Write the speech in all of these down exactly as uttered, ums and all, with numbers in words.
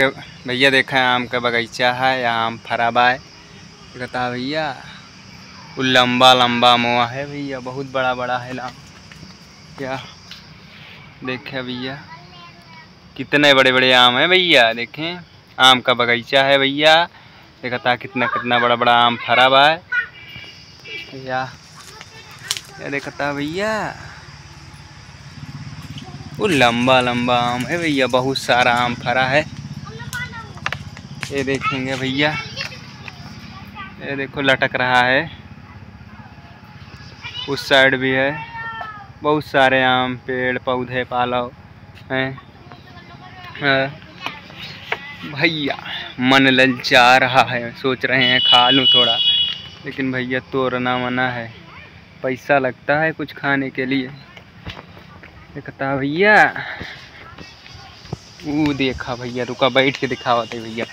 भैया देखा, आम का बगीचा है, यहाँ आम फरा बा है। देखता भैया, वो लंबा लंबा मोआ है भैया, बहुत बड़ा बड़ा है आम। क्या देखे भैया, कितने बड़े बड़े आम है भैया। देखें, आम का बगीचा है भैया। देखता कितना कितना बड़ा बड़ा आम फरा बा है भैया। ये देखता भैया, वो लंबा लंबा आम है भैया, बहुत सारा आम फरा है। ये देखेंगे भैया, ये देखो लटक रहा है, उस साइड भी है, बहुत सारे आम, पेड़ पौधे, पालव हैं। हाँ। भैया मन ललचा रहा है, सोच रहे हैं खा लूँ थोड़ा, लेकिन भैया तोड़ना मना है, पैसा लगता है कुछ खाने के लिए। देखता भैया, ऊ देखा भैया, रुका, बैठ के दिखावत है भैया,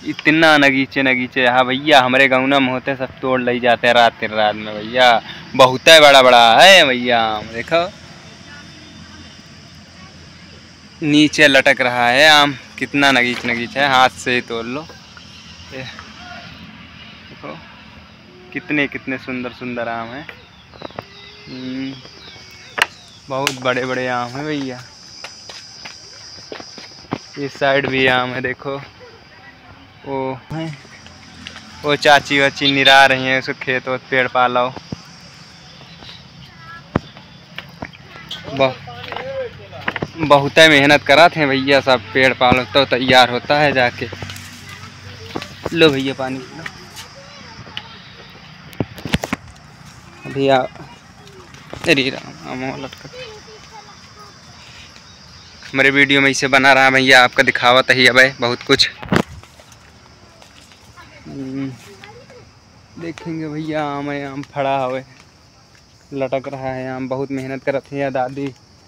इतना नगीचे नगीचे। हाँ भैया, हमरे गौना में होते, सब तोड़ ले जाते रात के रात में भैया, बहुत बड़ा बड़ा है भैया आम। देखो नीचे लटक रहा है आम, कितना नगीच नगीच है, हाथ से ही तोड़ लो। ये देखो कितने कितने सुंदर सुंदर आम हैं। हम्म, बहुत बड़े बड़े आम हैं भैया। इस साइड भी आम है, देखो वो हैं, वो चाची वाची निरा रही हैं, उसको खेत वोत पेड़ पालव। ब-, बहुते मेहनत करत हैं भैया, सब पेड़ पालव तो तैयार होता है जाके। लो भैया पानी पी लो। अभी आ, अरे राम, आमवा लटकत। हमरे वीडियो में इसे बना रहा भैया, आपका दिखावत ही अब बहुत कुछ। हम्म, देखेंगे भैया, आम है, आम फड़ा हवे, लटक रहा है आम। बहुत मेहनत करत ही दादी,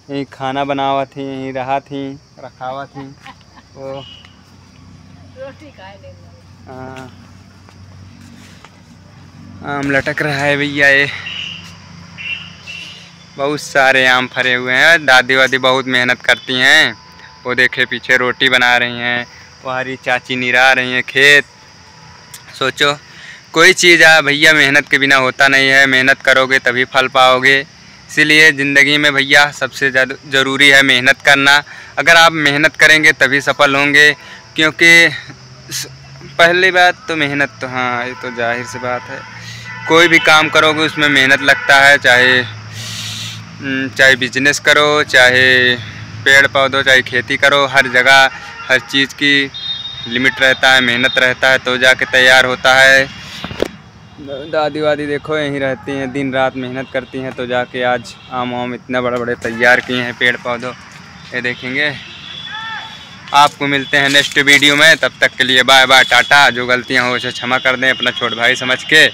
यहीं खाना बनावत ही, यहीं रहत ही, रखावत ही। ओ रोटी खाए ले। हाँ, आम लटक रहा है भैया, ये बहुत सारे आम फरे हुए हैं। दादी वादी बहुत मेहनत करती हैं। वो देखे पीछे रोटी बना रही हैं, वो हरी चाची निरा रही हैं खेत। सोचो, कोई चीज़ है भैया, मेहनत के बिना होता नहीं है, मेहनत करोगे तभी फल पाओगे। इसीलिए ज़िंदगी में भैया सबसे ज़्यादा ज़रूरी है मेहनत करना। अगर आप मेहनत करेंगे तभी सफल होंगे, क्योंकि स-, पहली बात तो मेहनत तो, हाँ, ये तो जाहिर सी बात है। कोई भी काम करोगे उसमें मेहनत लगता है, चाहे, हम्म, चाहे बिजनेस करो, चाहे पेड़ पौधों, चाहे खेती करो, हर जगह हर चीज़ की लिमिट रहता है, मेहनत रहता है तो जाके तैयार होता है। दादी वादी देखो यहीं रहती हैं, दिन रात मेहनत करती हैं तो जाके आज आम वाम इतना बड़ा बड़े तैयार किए हैं पेड़ पौधों। ये देखेंगे, आपको मिलते हैं नेक्स्ट वीडियो में, तब तक के लिए बाय बाय टाटा। जो गलतियाँ हो उसे क्षमा कर दें अपना छोट भाई समझ के।